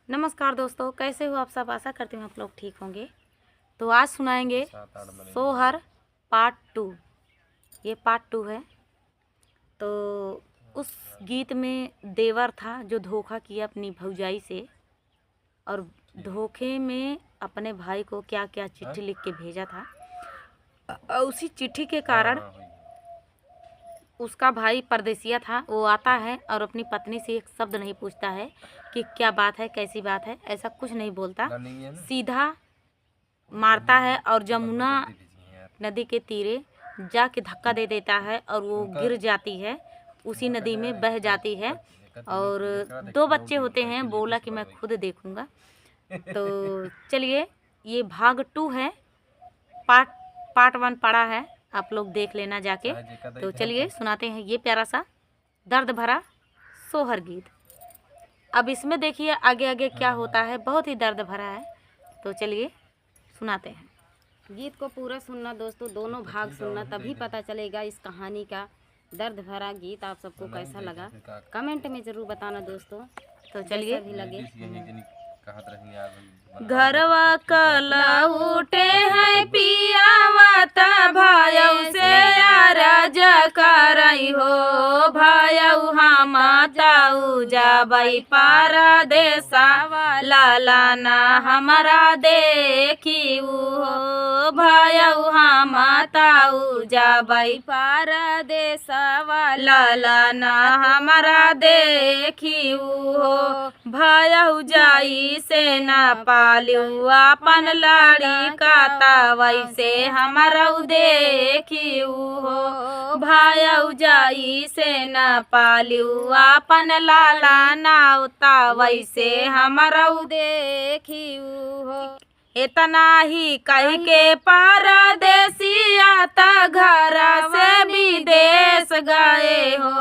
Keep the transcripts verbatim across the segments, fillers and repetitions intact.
नमस्कार दोस्तों, कैसे हो आप सब? आशा करती हूँ आप लोग ठीक होंगे। तो आज सुनाएंगे सात आठ महीने सोहर पार्ट टू। ये पार्ट टू है। तो उस गीत में देवर था जो धोखा किया अपनी भौजाई से, और धोखे में अपने भाई को क्या क्या चिट्ठी लिख के भेजा था। और उसी चिट्ठी के कारण हाँ, हाँ, हाँ। उसका भाई परदेसिया था, वो आता है और अपनी पत्नी से एक शब्द नहीं पूछता है कि क्या बात है, कैसी बात है, ऐसा कुछ नहीं बोलता। ना, नहीं है ना। सीधा मारता है और जमुना नदी के तीरे जाके धक्का दे देता है और वो गिर जाती है, उसी नदी में बह जाती है। और दो बच्चे होते हैं, बोला कि मैं खुद देखूंगा। तो चलिए, ये भाग टू है, पार्ट, पार्ट वन पड़ा है, आप लोग देख लेना जाके। तो चलिए सुनाते हैं ये प्यारा सा दर्द भरा सोहर गीत। अब इसमें देखिए आगे आगे क्या होता है, बहुत ही दर्द भरा है। तो चलिए सुनाते हैं। गीत को पूरा सुनना दोस्तों, दोनों भाग सुनना, तभी पता चलेगा इस कहानी का दर्द भरा गीत आप सबको कैसा लगा, कमेंट में जरूर बताना दोस्तों। तो चलिए। जैसा भी लगे। लेडीज ये नहीं कहत रही यार, घरवा कला उठे हैं पियावा त भायौ से अरज करई हो, भायौ हम तऊ जाबै परदेसवा, लाला ना हमरा देखी हो, भायौ हम तऊ जाबै परदेसवा, लाला ना हमरा देखी हो। भयउ जाई से ना पालिउ आपन लड़िका, त वैसे हमरउ देखिउ हो। भयउ जाई से ना पालिउ आपन लाला ना, त वैसे हमरउ देखिउ हो। एतना ही कहिके परदेसिया त घर से विदेश गए हो।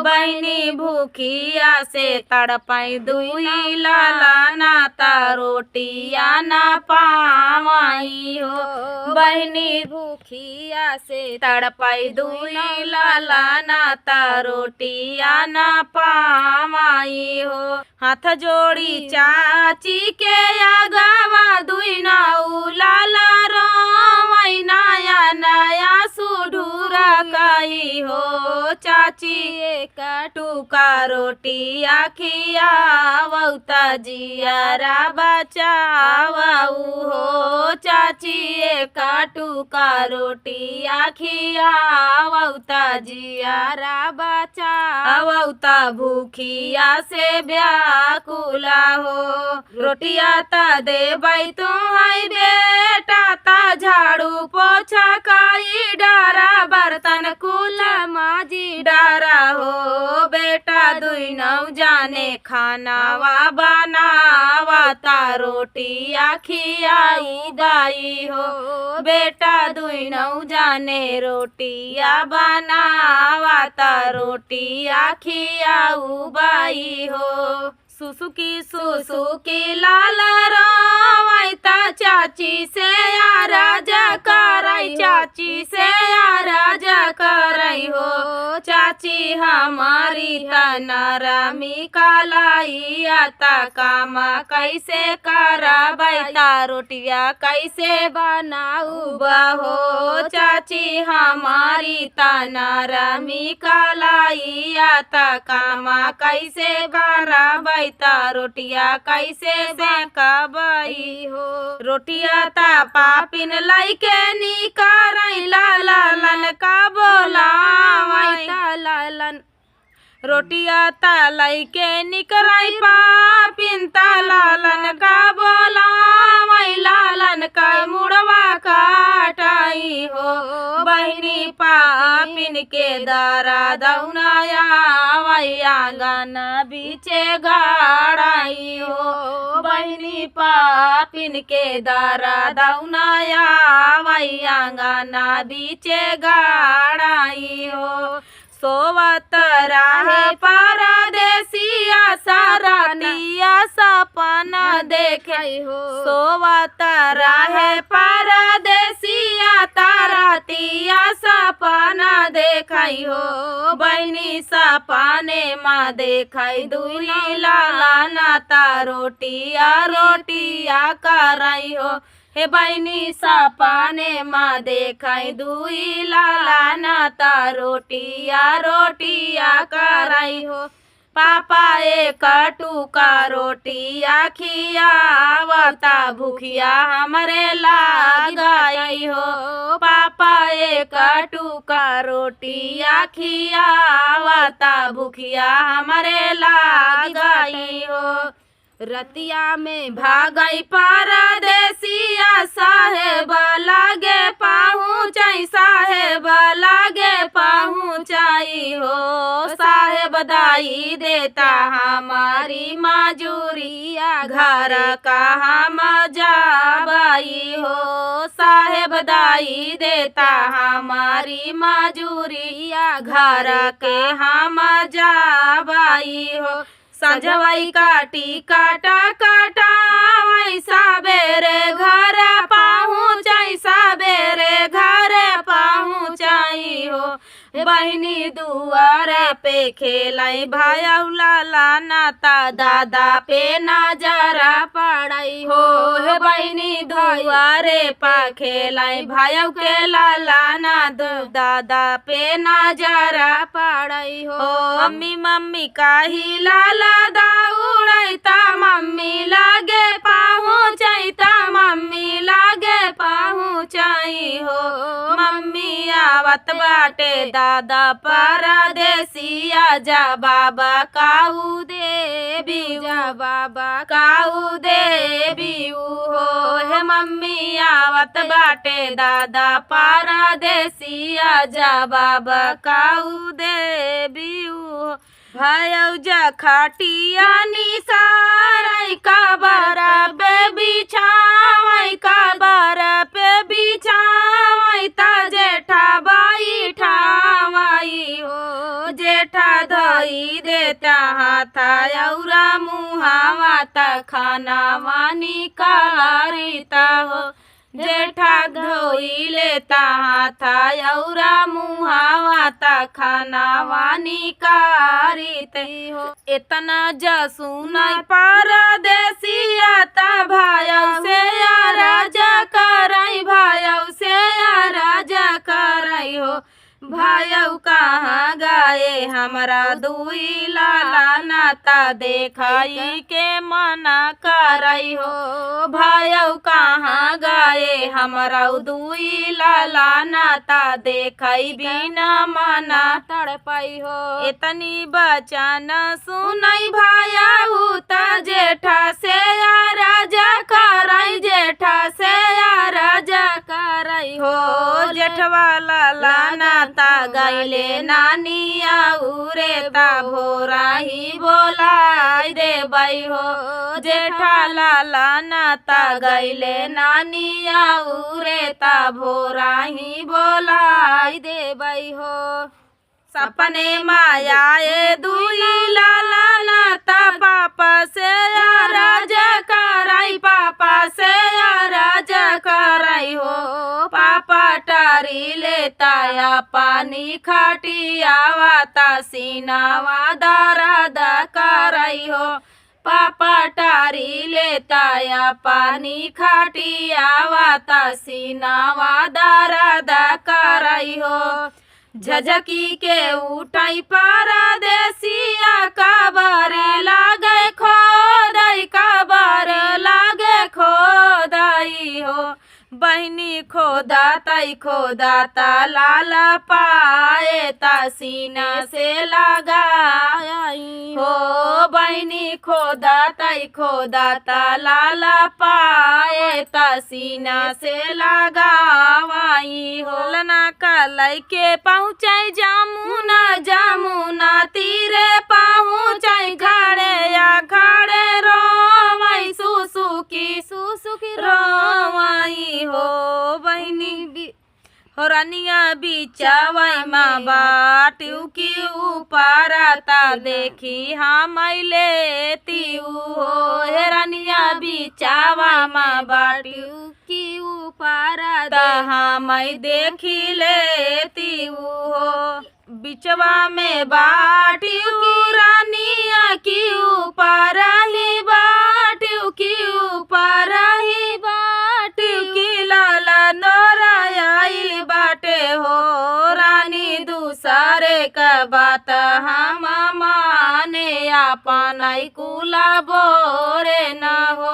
बहिनी भूखिया से तड़पई दुई लाला ना, त रोटिया ना पावई हो। बहिनी भूखिया से तड़पई दुई लाला ना, त रोटिया ना पावई हो। हाथ जोड़ी चाची के आगवा दुई नौ लाला रोवै नया नया सुढुरकई हो। चाची एक टुका रोटिया खियावउ त जियरा बचावउ हो। चाची एक टुका रोटिया खियावउ त जियरा बचावउ त भूखिया से व्याकुला हो। रोटिया त देबै तोहई बेटा, त झाड़ू पोछा कई डारा, बर्तन कुल माजी डारा हो। बेटा दुई नौ जाने खानावा बनावा, त रोटिया खियाउबई हो। बेटा दुई नौ जाने रोटिया बनावा, त रोटिया खियाउबई हो। सुसुकी सुसुकी लाला रोवै त चाची से अरज करै, चाची से अरज करै हो। चाची हमारी त नरमी कलैया, त काम कैसे करबै, त रोटिया कैसे बनाउब हो। चाची हमारी त नरमी कलैया, त काम कैसे करबै, त रोटिया कैसे सेकबै हो। रोटिया त पापिन लैके निकरै, लालन का बोलावै त लालन। रोटिया त लैके निकरै पापिन, त लालन का बोलावै, लालन का मुड़वा काटई हो। बहिनी पापिन के दरदउ ना आवै, आंगन बीचे गाड़ई हो। बहिनी पापिन के दरदउ ना आवै, आंगन बीचे गाड़ई हो। सोवत रहे परदेसिया सरतिया सपना देखै हो। सोवत रहे परदेसिया तरतिया सपना देखै हो। बहिनी सपने मा देखै दुई लाला ना ता रोटिया, रोटिया करई हो। हे बहिनी सपने मा देखई दुई लाला ना ता रोटिया, रोटिया करई हो। पापा एक टुका रोटिया खियावता, भुखिया हमरे लाग गई हो। पापा एक टुका रोटिया खियावता, भुखिया हमरे लाग गई हो। रतिया में भागई परदेसिया, साहेब लागे पहुँचई, साहेब लागे पहुँचई हो। साहेब दाई देता हमारी मजूरिया, घर कहाँ मा जाबई हो। साहेब दाई देता हमारी मजूरिया, घर कहाँ मा जाबई हो। संझवई काटी काटा काटा, वही सबेरे घर पहुँचई, सबेरे घर पहुँचई हो। बहिनी दुआर पे खेलई, भायउ लाला ना ता दादा पे नजर पड़ई हो। हे बहिनी दुआरे पे खेलई, भायउ के लाला ना दा-, दादा पे नजर पड़ई हो। मम्मी मम्मी कही लाला दौड़ई ता, मम्मी लागे पहुँचई ता, मम्मी लागे पहुँचई हो। मम्मी आवत बाटे दादा परदेसिया, जवाब काऊ देबी, जवाब काऊ देबी हो। हे मम्मी आवत बाटे दादा परदेसिया, जवाब काऊ देबी हो। भायउ जा खटिया निसारई, कबर पे बिछावई, कबर पे बिछावई, ता जेठा बैठावई हो। जेठा धोई देता हाथ अउरा मुहावा, ता खानावा निकारिता हो। जेठा धोई लेता हाथ अउरा मुहावा, ता खानावा निकारिते हो। एतना जा सुनई परदेसिया, ता भायउ से अरज करई, भायउ से अरज करई हो। भायउ कहाँ गए हमरा दुई लाला, ना ता देखई के मना करई हो। भायउ कहाँ गए हमरा दुई लाला, ना ता देखई बिना मना तड़पई हो। एतनी बचन सुनई भायउ ता जेठा से अरज करई, जेठा से अरज करई हो। जेठवा लाला ना ता गइले नानी अउरे ता भोरही बोलाई देबई हो। जेठा लाला ना ता गइले नानी अउरे ता भोरही बोलाई देबई हो। सपने मा आए दुई लाला ना ता पापा से अरज करई, पापा से अरज करई हो। पापा टारी लेता अपनी खटियावा, ता सीनावा दरद करई हो। पापा टारी लेता अपनी खटियावा, ता सीनावा दरद करई हो। झझकी के उठई परदेसिया, कबर लागे खोदई, कबर लागे खोदई हो। बहिनी खोदतई खोदत लाला पाए ता सीना से लगाई हो। बहिनी खोदतई खोदत लाला पाए ता सीना से लगावई हो। ललना का लइके पहुँचई जमुना, जमुना तीरे पहुँचई, खड़े या खड़े रोवई, सुसुकी सुसुकी रोवई हो। बहिनी बि-, हो रनिया बिचावई मा बाटिउ की ऊपर ता देखी हमई लेतिउ हो। हे रनिया बिचावा मा बाटिउ की ऊपर ता हमई देखी लेतिउ हो। बिचवा में बाटिउ रनिया की ऊपर अपन कुला बोरे न हो,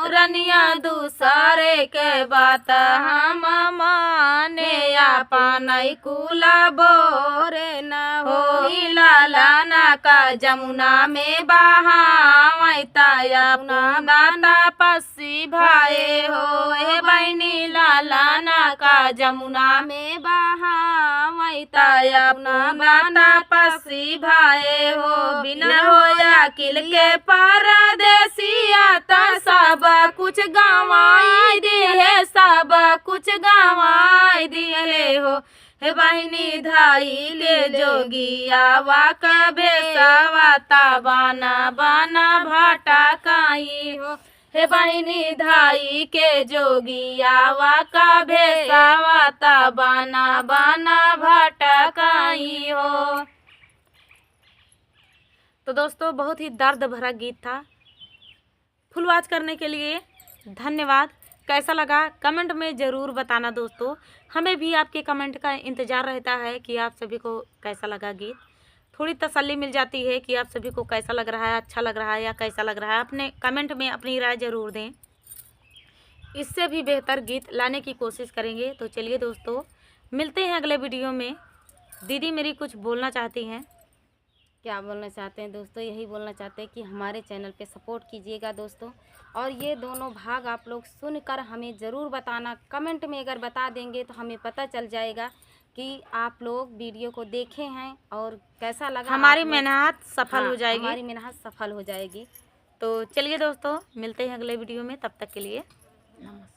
रनिया दूसरे के बात हम माने, अपन कुला बोरे न हो। ई लाला ना का जमुना में बहावै, त अपना दाना पसी भाए हो। ए बहिनी, लाला ना का जमुना में बहावै, त अपना दाना पसी भाए हो। बिना हो अकिल के परदेसिया, त सब कुछ गंवाई दिहे, सब कुछ गंवाई दिहे हो। हे बहिनी, धाई के जोगियावा का भेसवा, त बाना बाना भटकाई हो। हे बहिनी, धाई के जोगियावा का भेसवा, त बाना बाना भटकाई हो। तो दोस्तों, बहुत ही दर्द भरा गीत था। फुल वॉच करने के लिए धन्यवाद। कैसा लगा, कमेंट में ज़रूर बताना दोस्तों। हमें भी आपके कमेंट का इंतज़ार रहता है कि आप सभी को कैसा लगा गीत। थोड़ी तसल्ली मिल जाती है कि आप सभी को कैसा लग रहा है, अच्छा लग रहा है या कैसा लग रहा है। अपने कमेंट में अपनी राय ज़रूर दें, इससे भी बेहतर गीत लाने की कोशिश करेंगे। तो चलिए दोस्तों, मिलते हैं अगले वीडियो में। दीदी मेरी कुछ बोलना चाहती हैं। क्या बोलना चाहते हैं दोस्तों? यही बोलना चाहते हैं कि हमारे चैनल पे सपोर्ट कीजिएगा दोस्तों। और ये दोनों भाग आप लोग सुनकर हमें ज़रूर बताना, कमेंट में अगर बता देंगे तो हमें पता चल जाएगा कि आप लोग वीडियो को देखे हैं और कैसा लगा हमारी आप लोग। मेहनत सफल हाँ, हो जाएगी। हमारी मेहनत सफल हो जाएगी। तो चलिए दोस्तों, मिलते हैं अगले वीडियो में, तब तक के लिए नमस्कार।